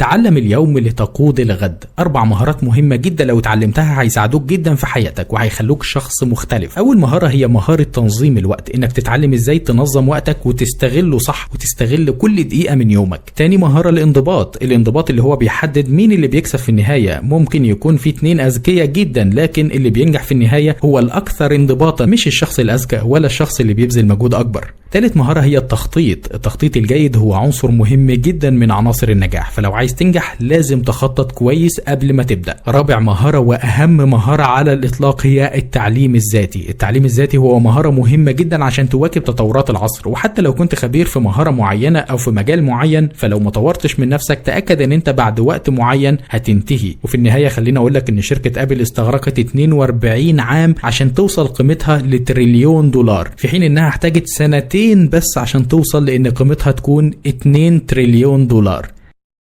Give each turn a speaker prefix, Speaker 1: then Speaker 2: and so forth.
Speaker 1: تعلم اليوم لتقود الغد. 4 مهارات مهمة جدا لو اتعلمتها هيساعدوك جدا في حياتك وهيخلوك شخص مختلف. أول مهارة هي مهارة تنظيم الوقت، إنك تتعلم إزاي تنظم وقتك وتستغله صح وتستغل كل دقيقة من يومك. تاني مهارة الانضباط، الانضباط اللي هو بيحدد مين اللي بيكسب في النهاية. ممكن يكون في 2 أذكياء جدا، لكن اللي بينجح في النهاية هو الأكثر انضباطا، مش الشخص الأذكى ولا الشخص اللي بيبذل مجهود أكبر. تالت مهارة هي التخطيط. التخطيط الجيد هو عنصر مهم جدا من عناصر النجاح، فلو عايز تنجح لازم تخطط كويس قبل ما تبدأ. رابع مهارة وأهم مهارة على الإطلاق هي التعليم الذاتي. التعليم الذاتي هو مهارة مهمة جدا عشان تواكب تطورات العصر، وحتى لو كنت خبير في مهارة معينة أو في مجال معين، فلو ما طورتش من نفسك تأكد إن أنت بعد وقت معين هتنتهي. وفي النهاية خليني أقول لك إن شركة أبل استغرقت 42 عام عشان توصل قيمتها لتريليون دولار، في حين إنها احتاجت سنتين بس عشان توصل لأن قيمتها تكون 2 تريليون دولار.